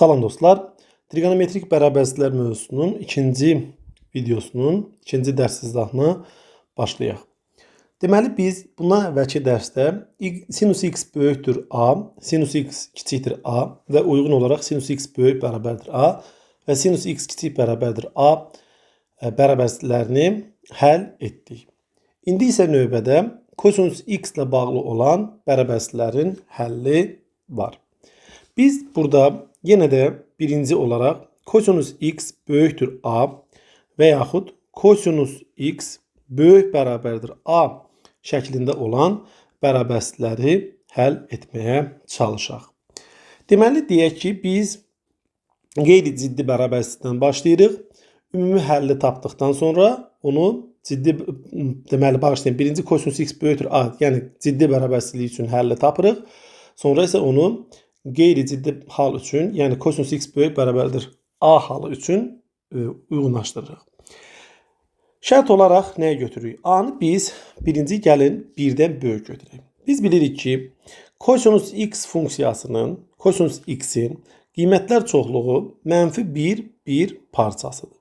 Salam dostlar. Trigonometrik bərabərsizliklər mövzusunun ikinci videosunun ikinci dərs izahına başlayaq. Deməli biz bundan əvvəlki dərsdə sinus x böyükdür a, sinus x kiçikdir a və uyğun olaraq sinus x böyük bərabərdir a və sinus x kiçik bərabərdir a bərabərsizliklərini həll etdik. İndi isə növbədə kosinus x ilə bağlı olan bərabərsizliklərin həlli var. Biz burada yenə də birinci olaraq kosinus x böyükdür a və yaxud kosinus x böyük bərabərdir a şəklində olan bərabərsizlikləri həll etməyə çalışaq. Deməli deyək ki, biz qeyri-ciddi bərabərsizlikdən başlayırıq. Ümumi həlli tapdıqdan sonra onu ciddi, deməli bağışlayın, birinci kosinus x böyükdür a, yəni ciddi bərabərsizlik üçün həlli tapırıq. Sonra isə onu qeyri-ciddi hal üçün, yəni kosinus x böyük bərabərdir a halı üçün uyğunlaşdırırıq. Şərt olaraq nəyə götürürük? A-nı biz birinci gəlin 1-dən böyük götürək. Biz bilirik ki, kosinus x funksiyasının, kosinus x-in qiymətlər çoxluğu mənfi 1, 1 parçasıdır.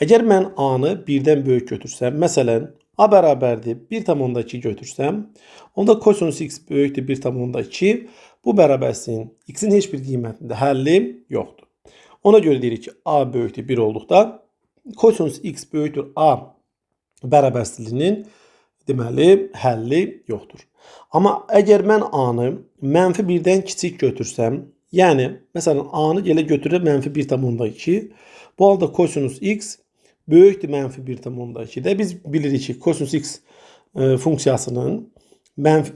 Əgər mən a-nı 1-dən böyük götürsəm, məsələn, a bərabərdir 1,2 götürsəm, onda kosinus x böyükdür 1,2. Bu bərabərsizliyin x-in heç bir qiymətində həlli yoxdur. Ona görə deyirik ki, a böyükdür 1 olduqda kosinus x böyükdür a bərabərsizliyinin deməli həlli yoxdur. Amma əgər mən a-nı mənfi 1-dən kiçik götürsəm, yəni məsələn a-nı elə götürürəm mənfi 1,2, bu halda kosinus x böyükdür mənfi 1,2-də. Biz bilirik ki, kosinus x funksiyasının mənfi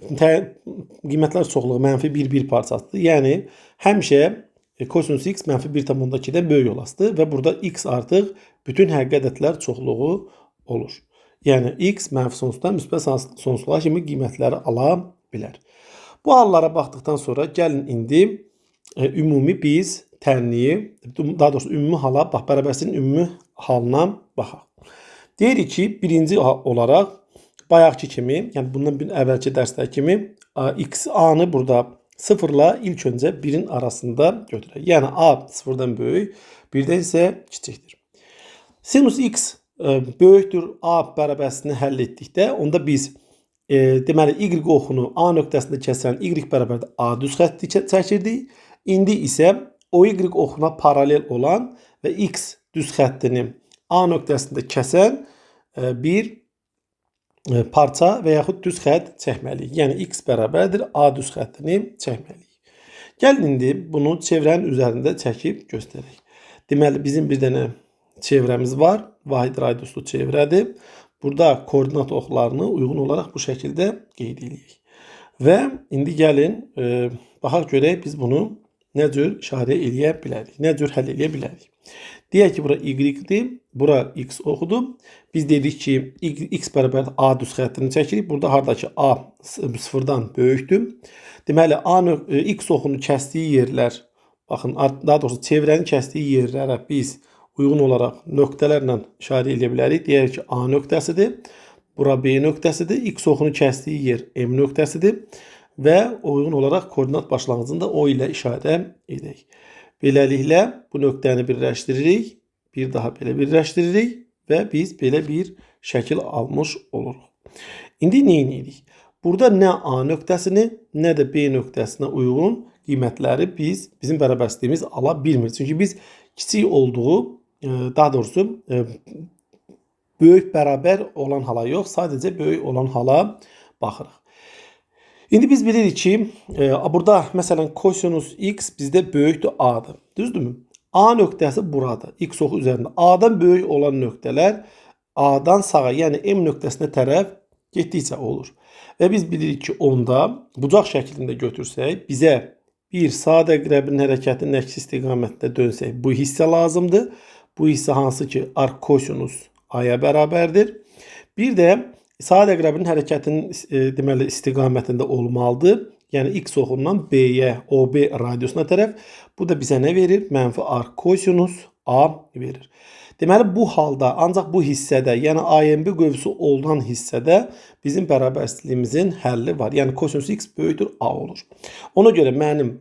qiymətlər çoxluğu mənfi 1, 1 parçasıdır. Yəni həmişə kosinus x mənfi 1,2-dən böyük olasıdır və burada x artıq bütün həqiqi ədədlər çoxluğu olur. Yəni x mənfi sonsuzdan müsbət sonsuzluğa kimi qiymətləri ala bilər. Bu hallara baxdıqdan sonra gəlin indi ümumi biz tənliyi, daha doğrusu ümumi hala, bax bərabərsizliyin ümumi halına baxaq. Deyirik ki, birinci olaraq bayaqki kimi, yəni bundan bir əvvəlki dərsdə kimi x a-nı burada 0 ilə ilk öncə 1-in arasında götürək. Yəni a 0-dan böyük, 1-dən isə kiçikdir. Sinus x böyükdür a bərabərsizliyini həll etdikdə, onda biz deməli y oxunu a nöqtəsində kəsən y bərabərdir a düz xətti çəkirdik. İndi isə o y oxuna paralel olan və x düz xəttini a nöqtəsində kəsən bir parça və yaxud düz xətt çəkməliyik. Yəni x bərabərdir a düz xəttini çəkməliyik. Gəlin indi bunu çevrənin üzərində çəkib göstərək. Deməli bizim bir dənə çevrəmiz var. Vahid radiuslu çevrədir. Burada koordinat oxlarını uyğun olaraq bu şəkildə qeyd eləyək. Və indi gəlin baxaq görək biz bunu nə cür işarə eləyə bilərik, nə cür həll eləyə bilərik. Deyək ki, bura y-dir, bura x oxudur. Biz dedik ki, x bərabər a düz xəttini çəkirik. Burada haradakı a sıfırdan böyükdür. Deməli, a x oxunu kəsdiyi yerlər, baxın, daha doğrusu çevrəni kəsdiyi yerlərə biz uyğun olaraq nöqtələrlə işarə eləyə bilərik. Deyək ki, A nöqtəsidir. Bura B nöqtəsidir. X oxunu kəsdiyi yer M nöqtəsidir. Və uyğun olaraq koordinat başlanğıcını da O ilə işarə edək. Beləliklə bu nöqtəni birləşdiririk. Bir daha belə birləşdiririk və biz belə bir şəkil almış oluruq. İndi nə edirik? Burada nə A nöqtəsini, nə də B nöqtəsinə uyğun qiymətləri bizim bərabərsizliyimiz ala bilmir. Çünki biz kiçik olduğu, daha doğrusu böyük bərabər olan hala yox, sadəcə böyük olan hala baxırıq. İndi biz bilirik ki, burada məsələn kosinus x bizdə böyükdür a-dır. Düzdürmü? A nöqtəsi buradır. X oxu üzərində. A-dan böyük olan nöqtələr A-dan sağa, yəni M nöqtəsinə tərəf getdikcə olur. Və biz bilirik ki, onda bucaq şəklində götürsək, bizə bir saat əqrəbinin hərəkətinin əksi istiqamətdə dönsək, bu hissə lazımdır. Bu hissə hansı ki, arc kosinus A-ya bərabərdir. Bir də saat əqrəbinin hərəkətinin deməli istiqamətində olmalıdır. Yəni x oxundan B-yə, OB radiusuna tərəf. Bu da bizə nə verir? Mənfi arc kosinus A verir. Deməli bu halda ancaq bu hissədə, yəni AMB qövsü olunan hissədə bizim bərabərsizliyimizin həlli var. Yəni kosinus x böyükdür A olur. Ona görə mənim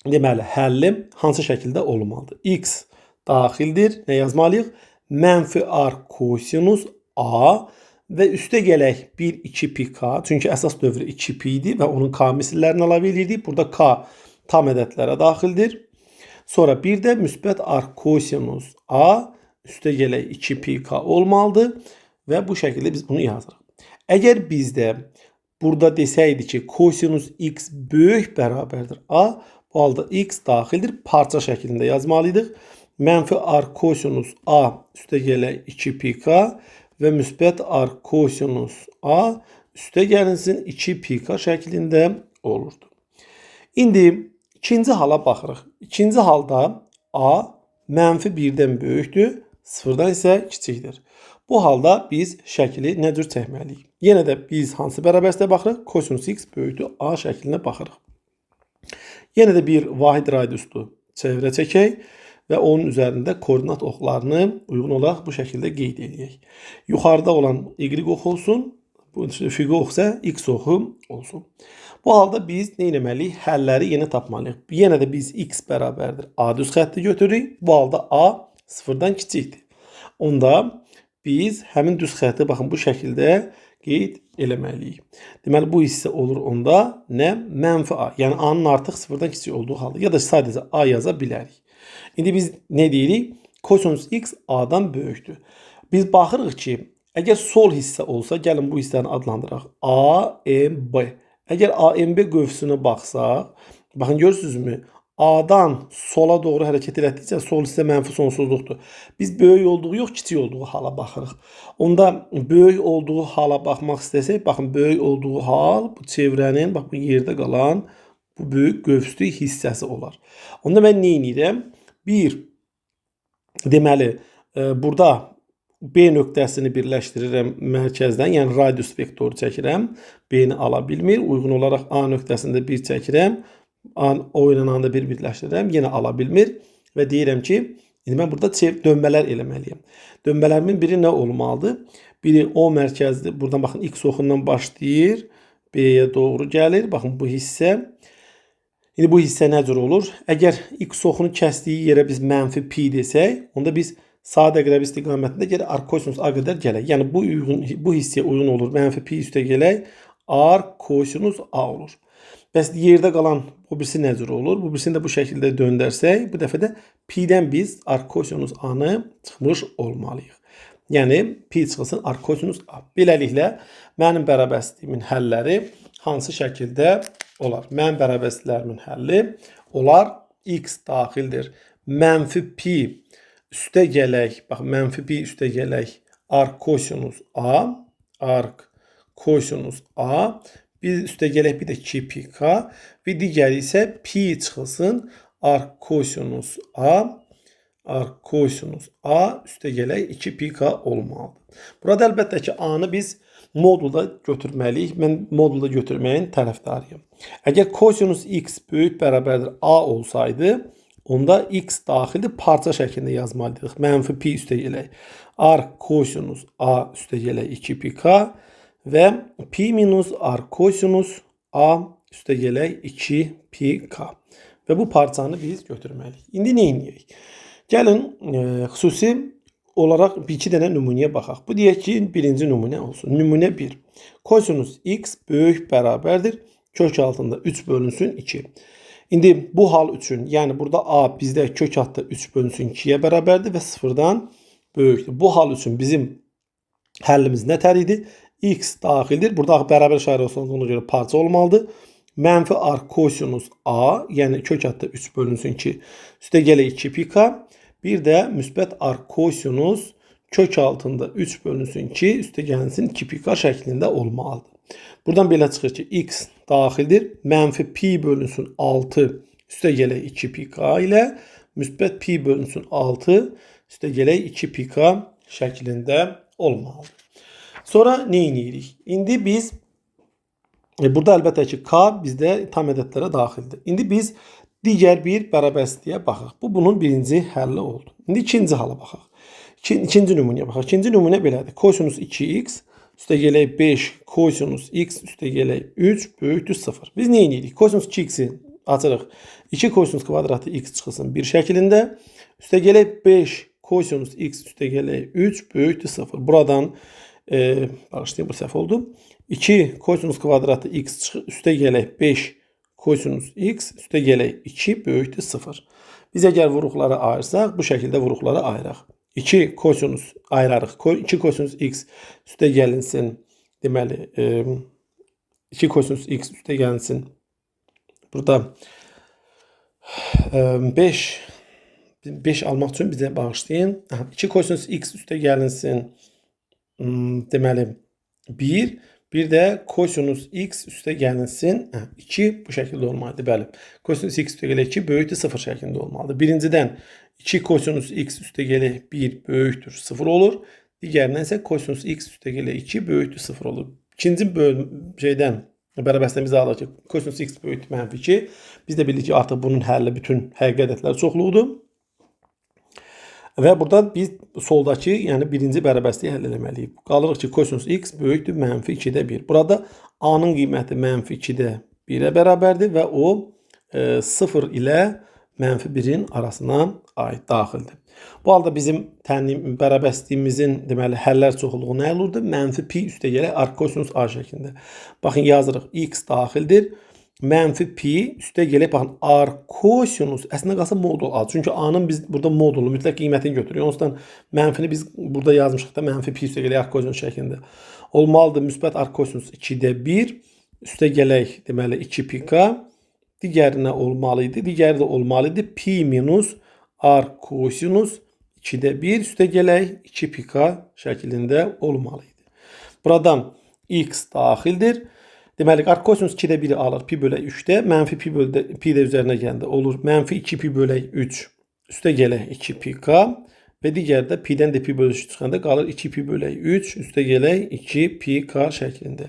Deməli, həllim hansı şəkildə olmalıdır? X daxildir. Nə yazmalıyıq? Mənfi arc kosinus A və üstə gələk 1, 2 pi k. Çünki əsas dövrü 2 pi idi və onun k misillərini əlavə edirdik. Burada k tam ədədlərə daxildir. Sonra bir də müsbət arc kosinus A üstə gələk 2 pi k olmalıdır və bu şəkildə biz bunu yazırıq. Əgər bizdə burada desəydi ki, kosinus x böyük bərabərdir A, bu halda x daxildir, parça şəklində yazmalıydıq. Mənfi arc kosinus A üstə gələk 2 pi k və müsbət arc kosinus A üstə gəlinsin 2 pi k şəklində olurdu. İndi ikinci hala baxırıq. İkinci halda A mənfi 1-dən böyükdür, 0-dan isə kiçikdir. Bu halda biz şəkli nə cür çəkməliyik? Yenə də biz hansı bərabərsizliyə baxırıq? Kosinus x böyükdür A şəklinə baxırıq. Yenə də bir vahid radiuslu çevrə çəkək və onun üzərində koordinat oxlarını uyğun olaraq bu şəkildə qeyd eləyək. Yuxarıda olan y oxu olsun, bu üfüqi ox isə x oxu olsun. Bu halda biz nə etməliyik? Həlləri yenə tapmalıyıq. Yenə də biz x bərabərdir A düz xətti götürürük. Bu halda A 0-dan kiçikdir. Onda biz həmin düz xətti baxın bu şəkildə qeyd eləməliyik. Deməli bu hissə olur onda nə? Mənfi A. Yəni A-nın artıq 0-dan kiçik olduğu halda ya da sadəcə A yaza bilərik. İndi biz nə deyirik? Kosinus x A-dan böyükdür. Biz baxırıq ki, əgər sol hissə olsa, gəlin bu hissəni adlandıraq. A, M, B. Əgər A, M, B qövsünə baxsaq, baxın görürsünüzmü? A-dan sola doğru hərəkət elətdikcə sol hissə mənfi sonsuzluqdur. Biz böyük olduğu yox, kiçik olduğu hala baxırıq. Onda böyük olduğu hala baxmaq istəsək, baxın böyük olduğu hal bu çevrənin, bax bu yerdə qalan bu böyük qövslü hissəsi olar. Onda mən nə edirəm? Bir, deməli, burada B nöqtəsini birləşdirirəm mərkəzdən, yəni radius vektoru çəkirəm. B-ni ala bilmir. Uyğun olaraq A nöqtəsində bir çəkirəm. A, O ilə A-nı bir birləşdirirəm. Yenə ala bilmir və deyirəm ki, indi mən burada dönmələr eləməliyəm. Dönmələrimin biri nə olmalıdır? Biri O mərkəzli, buradan baxın X oxundan başlayır, B-yə doğru gəlir. Baxın bu hissə. İndi bu hissə nə cür olur? Əgər X oxunu kəsdiyi yerə biz mənfi pi desək, onda biz saat əqrəbi istiqamətində geri arc kosinus A qədər gələk. Yəni bu hissəyə uyğun olur. Mənfi pi üstə gələk, arc kosinus A olur. Bəs yerdə qalan o birisi nə cür olur? Bu birisini də bu şəkildə döndərsək, bu dəfə də pi-dən biz arc kosinus A-nı çıxmış olmalıyıq. Yəni pi çıxılsın arc kosinus A. Beləliklə mənim bərabərsizliyimin həlləri hansı şəkildə olar? Mənim bərabərsizliklərimin həlli olar x daxildir. Mənfi pi üstə gələk, bax mənfi pi üstə gələk arc kosinus A, arc kosinus A, bir üstə gələk bir də 2 pi k və digəri isə pi çıxılsın arc kosinus A, arc kosinus A üstə gələk 2 pi k olmalıdır. Burada əlbəttə ki A-nı biz modulda götürməliyik. Mən modulda götürməyin tərəfdarıyam. Əgər kosinus x böyük bərabərdir A olsaydı, onda x daxildir parça şəklində yazmalıydıq. Mənfi pi üstə gələk arc kosinus A üstə gələk 2 pi k və pi minus arc kosinus A üstə gələk 2 pi k. Və bu parçanı biz götürməliyik. İndi nə edək? Gəlin xüsusi olaraq bir iki dənə nümunəyə baxaq. Bu deyək ki, birinci nümunə olsun. Nümunə 1. Kosinus x böyük bərabərdir. Kök altında 3 bölünsün 2. İndi bu hal üçün, yəni burada A bizdə kök altında 3 bölünsün 2-yə bərabərdir və 0-dan böyükdür. Bu hal üçün bizim həllimiz nə tər idi? X daxildir. Burada bərabər işarəsi olduğuna görə parça olmalıdır. Mənfi arc kosinus A, yəni kök altında 3 bölünsün 2, üstə gələk 2 pi k. Bir də müsbət arc kosinus kök altında 3 bölünsün 2, üstə gəlsin 2 pi k şəklində olmalıdır. Buradan belə çıxır ki, x daxildir. Mənfi pi bölünsün 6, üstə gələk 2 pi k ilə müsbət pi bölünsün 6, üstə gələk 2 pi k şəklində olmalıdır. Sonra nə edirik? İndi biz burada əlbəttə ki, k bizdə tam ədədlərə daxildir. İndi biz digər bir bərabərsizliyə baxaq. Bu bunun birinci həlli oldu. İndi ikinci hala baxaq. İkinci nümunəyə baxaq. İkinci nümunə belədir. Kosinus 2x üstə gələk 5 kosinus x üstə gələk 3 böyükdür 0. Biz nə edirik? Kosinus 2x-i Açırıq. 2 kosinus kvadratı x çıxılsın 1 şəklində. Üstə gələk 5 kosinus x üstə gələk 3 böyükdür 0. Buradan bağışlayın, bu səhv oldu. 2 kosinus kvadratı x üstə gələk 5 kosinus x üstə gələk 2 böyükdür 0. Biz əgər vuruqları ayırsaq, bu şəkildə vuruqları ayıraq. 2 kosinus ayırarıq. 2 kosinus x üstə gəlinsin. Deməli, 2 kosinus x üstə gəlinsin. Burada 5 almaq üçün bizə bağışlayın. 2 kosinus x üstə gəlinsin. Deməli 1, bir də kosinus x üstə gəlinsin. 2 bu şəkildə olmalıdır. Bəli. Kosinus x üstə gələk 2 böyükdür 0 şəklində olmalıdır. Birincidən 2 kosinus x üstə gələk 1 böyükdür 0 olur. Digərindən isə kosinus x üstə gələk 2 böyükdür 0 olur. İkinci şeydən bərabərslikdən biz alırıq ki, kosinus x böyükdür mənfi 2. Biz də bilirik ki, artıq bunun həlli bütün həqiqi ədədlər çoxluğudur. Və burada biz soldakı, yəni birinci bərabərsliyi həll eləməliyik. Qalırıq ki, kosinus x böyükdür mənfi 2-də 1. Burada a-nın qiyməti mənfi 2-də 1-ə bərabərdir və o 0 ilə mənfi 1-in arasına aid daxildir. Bu halda bizim bərabərsliğimizin deməli həllər çoxluğu nə olurdu? Mənfi pi üstə gələk arc kosinus a şəklində. Baxın yazırıq x daxildir. Mənfi pi üstə gələk baxın arc kosinus əslində qalsa modul a. Çünki a-nın biz burada modulu mütləq qiymətini götürürük. Onsuz mənfini biz burada yazmışıq da mənfi pi üstə gələk arc kosinus şəklində. Olmalıdır müsbət arc kosinus 2-də 1 üstə gələk deməli 2 pi k. Digərinə olmalı idi. Digəri də olmalı idi. Pi minus arc kosinus 2-də 1 üstə gələk 2 pi k şəklində olmalı idi. Buradan x daxildir. Deməli, arc kosinus 2-də 1-i alır. Pi bölək 3-də. Mənfi pi böldə, pi də üzərinə gələndə olur. Mənfi 2 pi bölək 3 üstə gələk 2 pi k. Və digəri də pi-dən də pi bölüşü çıxanda qalır 2 pi bölək 3 üstə gələk 2 pi k şəklində.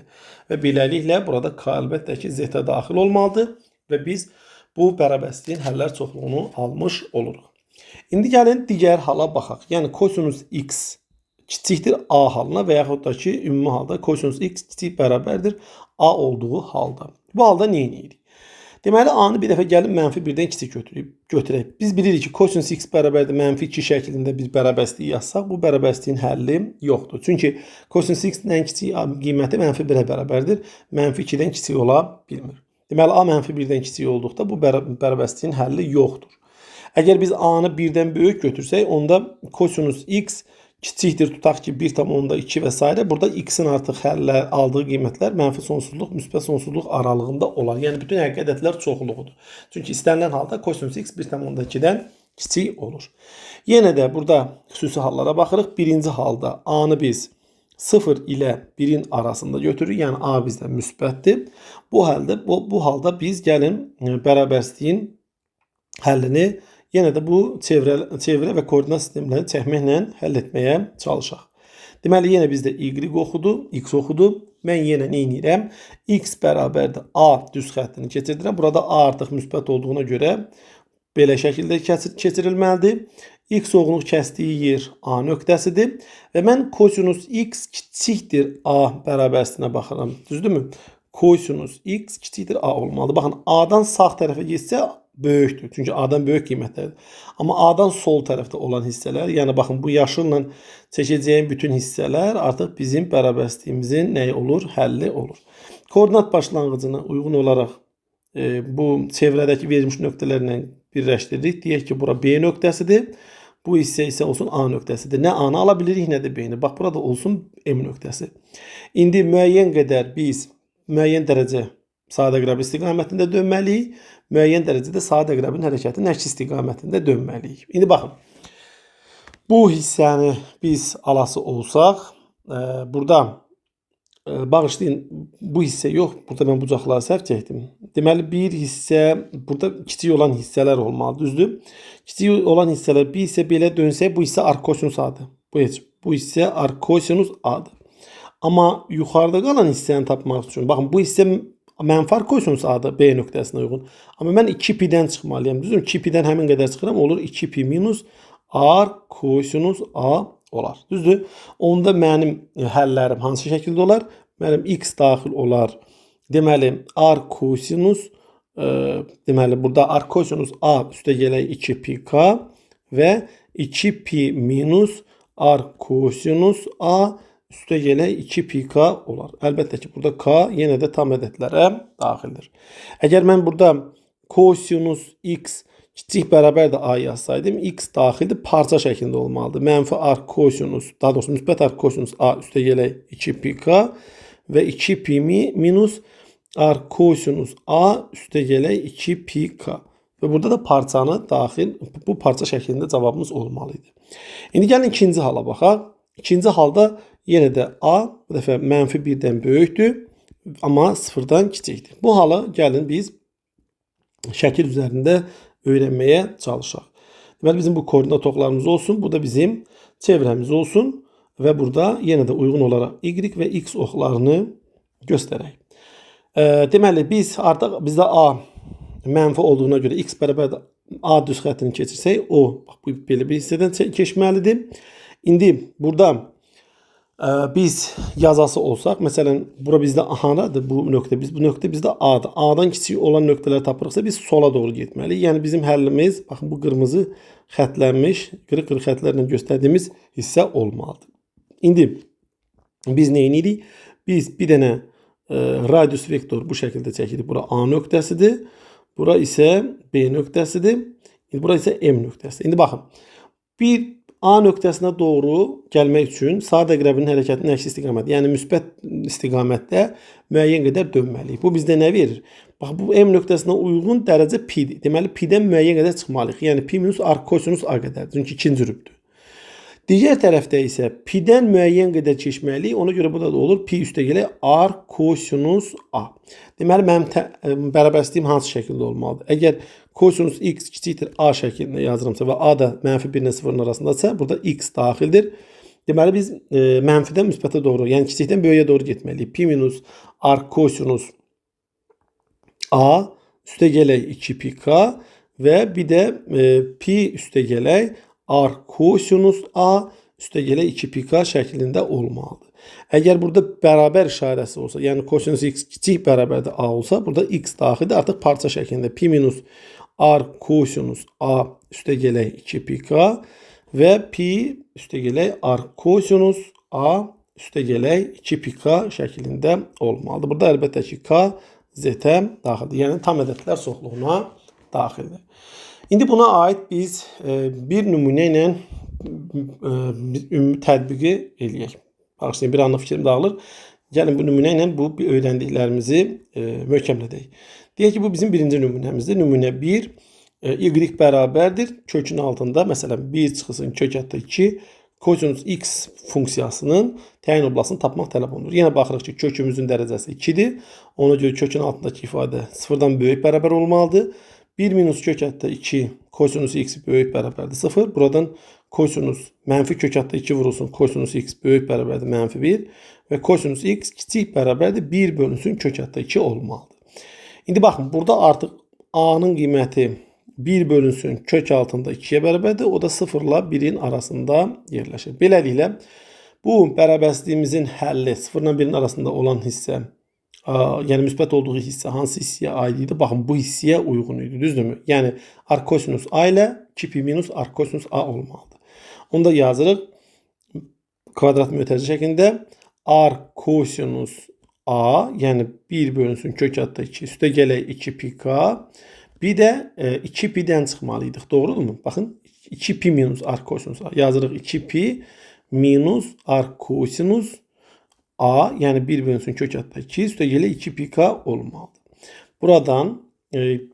Və beləliklə burada k əlbəttə ki z-ə daxil olmalıdır. Və biz bu bərabərsliyin həllər çoxluğunu almış oluruq. İndi gəlin digər hala baxaq. Yəni kosinus x kiçikdir a halına və yaxud da ki ümumi halda kosinus x kiçik bərabərdir a olduğu halda. Bu halda nə edirik? Deməli a-nı bir dəfə gəlin mənfi 1-dən kiçik götürək. Biz bilirik ki kosinus x bərabərdir mənfi 2 şəklində bir bərabərslik yazsaq, bu bərabərsliyin həlli yoxdur. Çünki kosinus x-nin ən kiçik qiyməti mənfi 1-ə bərabərdir. Mənfi 2-dən kiçik ola bilmir. Deməli a mənfi 1-dən kiçik olduqda bu bərabərsliyin həlli yoxdur. Əgər biz a-nı 1-dən böyük götürsək, onda kosinus x kiçikdir, tutaq ki 1,2 və s. Burada x-in artıq həllər aldığı qiymətlər mənfi sonsuzluq, müsbət sonsuzluq aralığında olar. Yəni bütün həqiqi ədədlər çoxluğudur. Çünki istənilən halda kosinus x 1,2-dən kiçik olur. Yenə də burada xüsusi hallara baxırıq. Birinci halda a-nı biz 0 ilə 1-in arasında götürürük. Yəni a bizdə müsbətdir. Bu halda bu halda biz gəlin bərabərsliyin həllini yenə də bu çevrə və koordinat sistemlərini çəkməklə həll etməyə çalışaq. Deməli yenə bizdə y oxudu, x oxudu. Mən yenə nə edirəm? X bərabərdir a düz xəttini keçirdirəm. Burada a artıq müsbət olduğuna görə belə şəkildə keçirilməlidir. X oxunun kəsdiyi yer A nöqtəsidir. Və mən kosinus x kiçikdir A bərabərsliğinə baxıram. Düzdürmü? Kosinus x kiçikdir A olmalıdır. Baxın, A-dan sağ tərəfə getsə böyükdür. Çünki A-dan böyük qiymətlərdir. Amma A-dan sol tərəfdə olan hissələr, yəni baxın bu yaşılla çəkəcəyim bütün hissələr artıq bizim bərabərsliğimizin nəyi olur? Həlli olur. Koordinat başlanğıcına uyğun olaraq bu çevrədəki verilmiş nöqtələrlə birləşdiririk. Deyək ki, bura B nöqtəsidir. Bu hissə isə olsun A nöqtəsidir. Nə A-nı ala bilirik, nə də B-ni. Bax, burada olsun M nöqtəsi. İndi müəyyən qədər biz müəyyən dərəcə saat əqrəbi istiqamətində dönməliyik. Müəyyən dərəcədə saat əqrəbinin hərəkətinin əks istiqamətində dönməliyik. İndi baxın. Bu hissəni biz alası olsaq, burada bağışlayın, bu hissə yox. Burada mən bucaqları səhv çəkdim. Deməli, bir hissə, burada kiçik olan hissələr olmalı, düzdür? Kiçik olan hissələr, bir hissə belə dönsək, bu hissə arc kosinus A-dır. Bu heç, bu hissə arc kosinus A-dır. Amma yuxarıda qalan hissəni tapmaq üçün, baxın, bu hissə mənfi arc kosinus A-dır B nöqtəsinə uyğun. Amma mən 2 pi-dən çıxmalıyam. Düzdür? 2 pi-dən həmin qədər çıxıram, olur 2 pi minus arc kosinus A olar. Düzdür? Onda mənim həllərim hansı şəkildə olar? Mənim x daxil olar. Deməli, arc kosinus Deməli, burada arc kosinus A üstə gələk 2 pi K və 2 pi minus arc kosinus A üstə gələk 2 pi K olar. Əlbəttə ki, burada K yenə də tam ədədlərə daxildir. Əgər mən burada kosinus x kiçik bərabərdir A yazsaydım, x daxildir, parça şəklində olmalıdır. Mənfi arc kosinus, daha doğrusu müsbət arc kosinus A üstə gələk 2 pi K və 2 pi minus arc kosinus A üstə gələk 2 pi K. Və burada da parçanı daxil, bu parça şəklində cavabımız olmalı idi. İndi gəlin ikinci hala baxaq. İkinci halda yenə də A bu dəfə mənfi 1-dən böyükdür, amma 0-dan kiçikdir. Bu halı gəlin biz şəkil üzərində öyrənməyə çalışaq. Deməli, bizim bu koordinat oxlarımız olsun, bu da bizim çevrəmiz olsun və burada yenə də uyğun olaraq Y və X oxlarını göstərək. Deməli, biz artıq bizdə A mənfi olduğuna görə X bərabərdir A düz xəttini keçirsək, o bax, bu belə bir hissədən keçməlidir. İndi burada biz yazası olsaq, məsələn, bura bizdə haradır bu nöqtə? Biz bu nöqtə bizdə A-dır. A-dan kiçik olan nöqtələri tapırıqsa biz sola doğru getməliyik. Yəni bizim həllimiz, baxın bu qırmızı xətlənmiş, qırıq-qırıq xətlərlə göstərdiyimiz hissə olmalıdır. İndi biz nə edirik? Biz bir dənə radius vektor bu şəkildə çəkirik. Bura A nöqtəsidir. Bura isə B nöqtəsidir. İndi bura isə M nöqtəsidir. İndi baxın. Bir A nöqtəsinə doğru gəlmək üçün saat əqrəbinin hərəkətinin əksi istiqaməti, yəni müsbət istiqamətdə müəyyən qədər dönməliyik. Bu bizdə nə verir? Bax, bu M nöqtəsinə uyğun dərəcə pi-dir. Deməli, pi-dən müəyyən qədər çıxmalıyıq. Yəni pi minus arc kosinus A qədərdir. Çünki ikinci rübdür. Digər tərəfdə isə pi-dən müəyyən qədər keçməliyik. Ona görə burada da olur pi üstə gələk arc kosinus A. Deməli, mənim bərabərsizliyim hansı şəkildə olmalıdır? Əgər kosinus x kiçikdir A şəklində yazıramsa və A da mənfi 1 ilə 0-ın arasındadırsa, burada x daxildir. Deməli, biz mənfidən müsbətə doğru, yəni kiçikdən böyüyə doğru getməliyik. Pi minus arc kosinus A üstə gələk 2 pi k və bir də pi üstə gələk arc kosinus A üstə gələk 2 pi k şəklində olmalıdır. Əgər burada bərabər işarəsi olsa, yəni kosinus x kiçik bərabərdir A olsa, burada x daxildir. Artıq parça şəklində pi minus arc kosinus A üstə gələk 2 pi k və pi üstə gələk arc kosinus A üstə gələk 2 pi k şəklində olmalıdır. Burada əlbəttə ki, k z-ə daxildir. Yəni tam ədədlər çoxluğuna daxildir. İndi buna aid biz bir nümunə ilə ümumi tətbiqi eləyək. Bağışlayın, bir anlıq fikrim dağılır. Gəlin bu nümunə ilə bu öyrəndiklərimizi möhkəmlədək. Deyək ki, bu bizim birinci nümunəmizdir. Nümunə 1, y bərabərdir. Kökün altında, məsələn, 1 çıxılsın kök altda 2, kosinus x funksiyasının təyin oblasını tapmaq tələb olunur. Yenə baxırıq ki, kökümüzün dərəcəsi 2-dir. Ona görə kökün altındakı ifadə 0-dan böyük bərabər olmalıdır. 1 minus kök altda 2 kosinus x böyük bərabərdir 0. Buradan kosinus mənfi kök altda 2 vurulsun kosinus x böyük bərabərdir mənfi 1 və kosinus x kiçik bərabərdir 1 bölünsün kök altda 2 olmalıdır. İndi baxın, burada artıq a-nın qiyməti 1 bölünsün kök altında 2-yə bərabərdir. O da 0 ilə 1-in arasında yerləşir. Beləliklə, bu bərabərsizliyimizin həlli 0 ilə 1-in arasında olan hissə, yəni müsbət olduğu hissə hansı hissəyə aid idi? Baxın, bu hissəyə uyğun idi, düzdürmü? Yəni arc kosinus A ilə 2 pi minus arc kosinus A olmalıdır. Onu da yazırıq kvadrat mötərizə şəklində arc kosinus A, yəni 1 bölünsün kök altda 2 üstə gələk 2 pi k. Bir də 2 pi-dən çıxmalıydıq, doğrudurmu? Baxın, 2 pi minus arc kosinus A. Yazırıq 2 pi minus arc kosinus A, yəni 1 bölünsün kök altda 2 üstə gələk 2 pi k olmalıdır. Buradan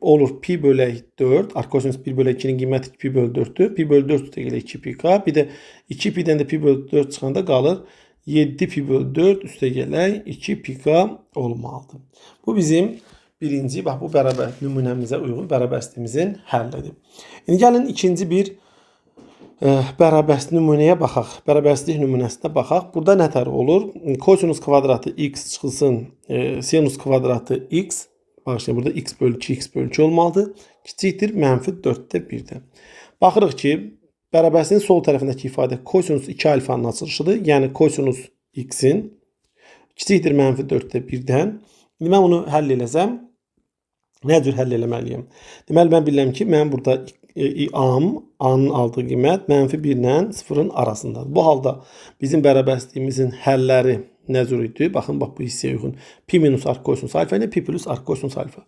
olur pi bölək 4. Arc kosinus 1 bölü 2-nin qiyməti pi bölü 4-dür. Pi bölü 4 üstə gələk 2 pi k. Bir də 2 pi-dən də pi bölü 4 çıxanda qalır 7 pi bölü 4 üstə gələk 2 pi k olmalıdır. Bu bizim birinci, bax bu bərabər nümunəmizə uyğun bərabərsizliyimizin həllidir. İndi gəlin ikinci bir bərabərsizlik nümunəyə baxaq. Bərabərsizlik nümunəsinə baxaq. Burada nə tər olur? Kosinus kvadratı x çıxılsın sinus kvadratı x. Bağışlayın, burada x bölü 2, x bölü 2 olmalıdır. Kiçikdir mənfi 4-də 1-də. Baxırıq ki, bərabərsizliyin sol tərəfindəki ifadə kosinus 2 alfanın açılışıdır. Yəni kosinus x-in kiçikdir mənfi 4-də 1-dən. İndi mən bunu həll eləsəm, Nə cür həll eləməliyəm? Deməli, mən bilirəm ki, mənim burada A-m, A-nın aldığı qiymət mənfi 1 ilə 0-ın arasındadır. Bu halda bizim bərabərsizliyimizin həlləri nə cür idi? Baxın, bax bu hissəyə uyğun. Pi minus arc kosinus alfa ilə pi plus arc kosinus alfa.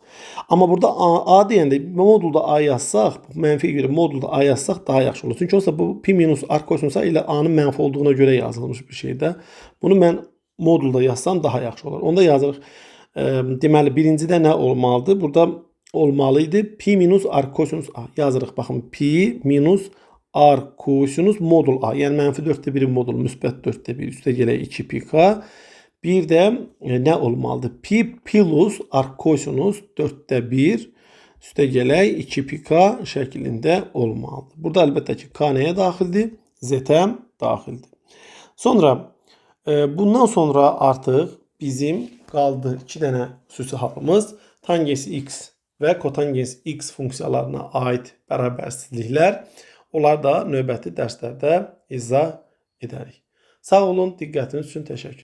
Amma burada A deyəndə modulda A yazsaq, mənfiyə görə modulda A yazsaq daha yaxşı olur. Çünki onsuz da bu pi minus arc kosinus A ilə A-nın mənfi olduğuna görə yazılmış bir şeydir. Bunu mən modulda yazsam daha yaxşı olar. Onda yazırıq. Deməli, birincidə nə olmalıdır? Burada olmalı idi pi minus arc kosinus A. Yazırıq, baxın, pi minus arc kosinus modul A. Yəni mənfi 4-də 1-in modulu müsbət 4-də 1 üstə gələk 2 pi k. Bir də nə olmalıdır? Pi plus arc kosinus 4-də 1 üstə gələk 2 pi k şəklində olmalıdır. Burada əlbəttə ki, k nəyə daxildir? Z-ə daxildir. Sonra bundan sonra artıq bizim qaldı 2 dənə xüsusi halımız. Tangens x və kotangens x funksiyalarına aid bərabərsizliklər. Onlar da növbəti dərslərdə izah edərik. Sağ olun, diqqətiniz üçün təşəkkür.